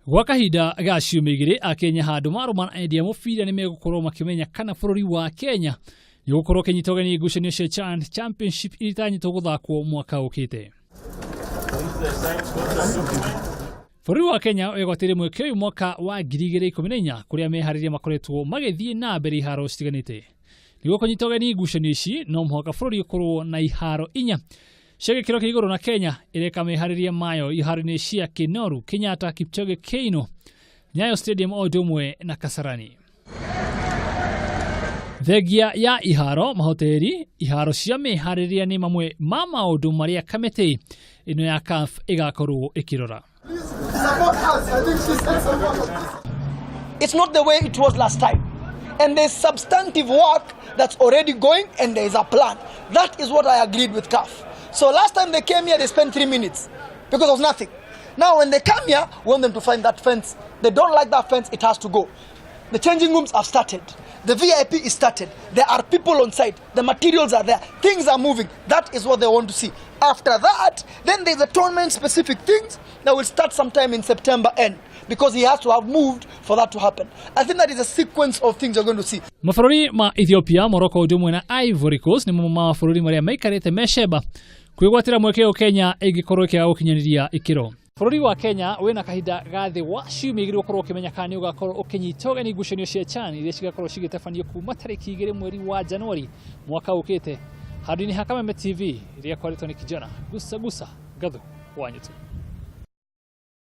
Gwa kahinda ga ciumia igĩrĩ, Akenya handũ marũma na endia mũbira nĩ megũkorwo makĩmenya kana bũrũri wa Kenya nĩ ũgũkorwo ũkĩnyita ũgeni ngucanio cia CHAN Championship iria itanyĩtwo gũthakwo mwaka ũkĩte. Bũrũri wa Kenya wegwatĩire mweke ũyũ mwaka wa 2014 kũrĩa meharĩria makoretwo magĩthiĩ na mbere iharo citiganĩte. Nĩguo kũnyita ũgeni ngucanio ici no mũhaka bũrũri ũkorwo na iharo inya cia gĩkĩro kĩa igũrũ na Kenya ĩreka meharĩria mayo iharo-inĩ cia Kinoru, Kenyatta, Kipchoge Keino, Nyayo Stadium o ũndũ ũmwe na Kasarani. Thengia ya iharo, mahoteri, iharo cia meharĩria nĩ mamwe ma maũndũ marĩa kamĩtĩ ĩno ya CAF ĩgakorwo ĩkĩrora. It's not the way it was last time. And there's substantive work that's already going and there's a plan. That is what I agreed with CAF. So last time they came here, they spent 3 minutes because there was nothing. Now when they come here, we want them to find that fence. They don't like that fence, it has to go. The changing rooms have started. The VIP is started. There are people on site. The materials are there. Things are moving. That is what they want to see. After that, then there's a tournament specific things that will start sometime in September end because he has to have moved for that to happen. I think that is a sequence of things you're going to see. Mabũrũri ma Ethiopia, Morocco ũndũ ũmwe na Ivory Coast nĩ mamwe ma mabũrũri marĩa maikarĩte mecemba kwĩgwatĩra mweke ũyũ Kenya ĩngĩkorwo ĩkĩaga gũkinyanĩria ikĩro. Bũrũri wa Kenya wĩna kahinda ga thĩ wa ciumia igĩrĩ gũkorwo ũkĩmenya kana nĩ ũgakorwo ũkĩnyita ũgeni ngucanio cia CHAN iria cigakorwo cigĩtabanio kuma tarĩki 2 mweri wa Januari mwaka ũkĩte. Handũ-inĩ ha Kameme TV rĩa kwarĩtwo nĩ kijana gusa gusa gathu wanyutu.